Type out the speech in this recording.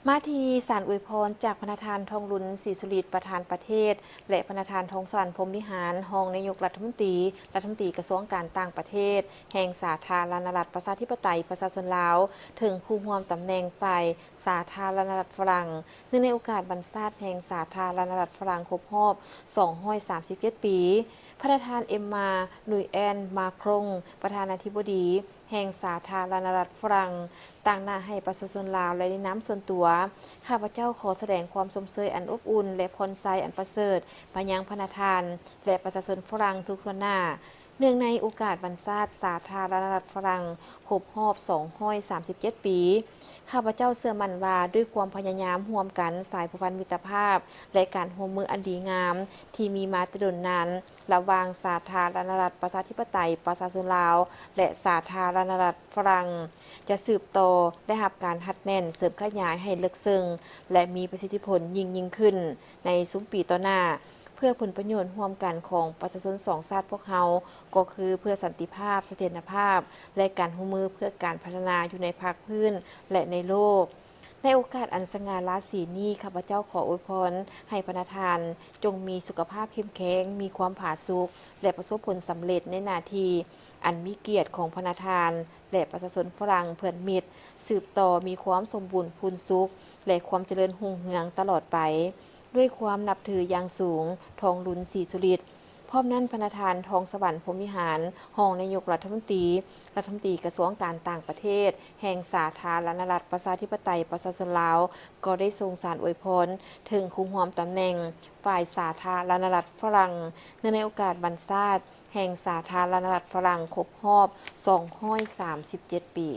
ມາທີ່ສານອວຍພອນຈາກພະນະທ່ານ ທອງລຸນ ສີສຸລິດ ປະທານປະເທດ ແລະ ພະນະທ່ານ ທອງສະຫວັນ ພົມວິຫານ ຮອງນາຍົກລັດຖະມົນຕີ, ລັດຖະມົນຕີກະຊວງການຕ່າງປະເທດ ແຫ່ງສາທາລະນະລັດ ປະຊາທິປະໄຕ ປະຊາຊົນລາວ ເຖິງຄູ່ຮ່ວມຕຳແໜ່ງຝ່າຍສາທາລະນະລັດຝຣັ່ງ ເນື່ອງໃນໂອກາດວັນຊາດແຫ່ງສາທາລະນະລັດຝຣັ່ງຄົບຮອບ ສອງຮ້ອຍສາມສິບເຈັດ ປີ, ພະນະທ່ານ ເອັມມານູເອນ ມາຄຣອງ ປະທານາທິບໍດີ ແຫ່ງສາທາລະນະລັດຝຣັ່ງ ຕາງໜ້າໃຫ້ປະຊາຊົນລາວ ແລະ ໃນນາມສ່ວນຕົວ, ຂ້າພະເຈົ້າຂໍສະແດງຄວາມຊົມເຊີຍອັນອົບອຸ່ນ ແລະ ພອນໄຊອັນປະເສີດ ມາຍັງພະນະທ່ານ ແລະ ປະຊາຊົນຝຣັ່ງທຸກຖ້ວນໜ້າ ເນື່ອງໃນໂອກາດວັນຊາດສາທາລະນະລັດຝຣັ່ງຄົບຮອບ ສອງຮ້ອຍສາມສິບເຈັດ ປີ. ຂ້າພະເຈົ້າເຊື່ອໝັ້ນວ່າ ດ້ວຍຄວາມພະຍາຍາມຮ່ວມກັນ, ສາຍພົວພັນມິດຕະພາບ ແລະ ການຮ່ວມມືອັນດີງາມ ທີ່ມີມາແຕ່ດົນນານ ລະຫວ່າງສາທາລະນະລັດ ປະຊາທິປະໄຕ ປະຊາຊົນລາວ ແລະ ສາທາລະນະລັດຝຣັ່ງ ຈະສືບຕໍ່ໄດ້ຮັບການຮັດແໜ້ນ ເສີມຂະຫຍາຍໃຫ້ເລິກເຊິ່ງ ແລະ ມີປະສິດທິຜົນຍິ່ງໆຂຶ້ນໃນຊຸມປີຕໍ່ໜ້າ ເພື່ອຜົນປະໂຫຍດຮ່ວມກັນຂອງປະຊາຊົນສອງຊາດພວກເຮົາ ກໍຄືເພື່ອສັນຕິພາບ, ສະຖຽນນະພາບ ແລະ ການຮ່ວມມືເພື່ອການພັດທະນາຢູ່ໃນພາກພື້ນ ແລະ ໃນໂລກ. ໃນໂອກາດອັນສະຫງ່າລາສີນີ້, ຂ້າພະເຈົ້າຂໍອວຍພອນໃຫ້ພະນະທ່ານຈົ່ງມີສຸຂະພາບເຂັ້ມແຂງ, ມີຄວາມຜາສຸກ ແລະ ປະສົບຜົນສຳເລັດໃນໜ້າທີ່ອັນມີກຽດຂອງພະນະທ່ານ ແລະ ປະຊາຊົນຝຣັ່ງເພື່ອນມິດ, ສືບຕໍ່ມີຄວາມສົມບູນພູນສຸກ ແລະ ຄວາມຈະເລີນຮຸ່ງເຮືອງຕະຫຼອດໄປ. ດ້ວຍຄວາມນັບຖືຢ່າງສູງ, ທອງລຸນ ສີສຸລິດ. ພ້ອມນັ້ນ, ພະນະທ່ານ ທອງສະຫວັນ ພົມວິຫານ ຮອງນາຍົກລັດຖະມົນຕີ, ລັດຖະມົນຕີກະຊວງການຕ່າງປະເທດ ແຫ່ງສາທາລະນະລັດ ປະຊາທິປະໄຕ ປະຊາຊົນລາວ ກໍໄດ້ສົ່ງສານອວຍພອນເຖິງຄູ່ຮ່ວມຕຳແໜ່ງຝ່າຍສາທາລະນະລັດຝຣັ່ງ ເນື່ອງໃນໂອກາດວັນຊາດແຫ່ງສາທາລະນະລັດຝຣັ່ງຄົບຮອບ ສອງຮ້ອຍສາມສິບເຈັດ ປີ.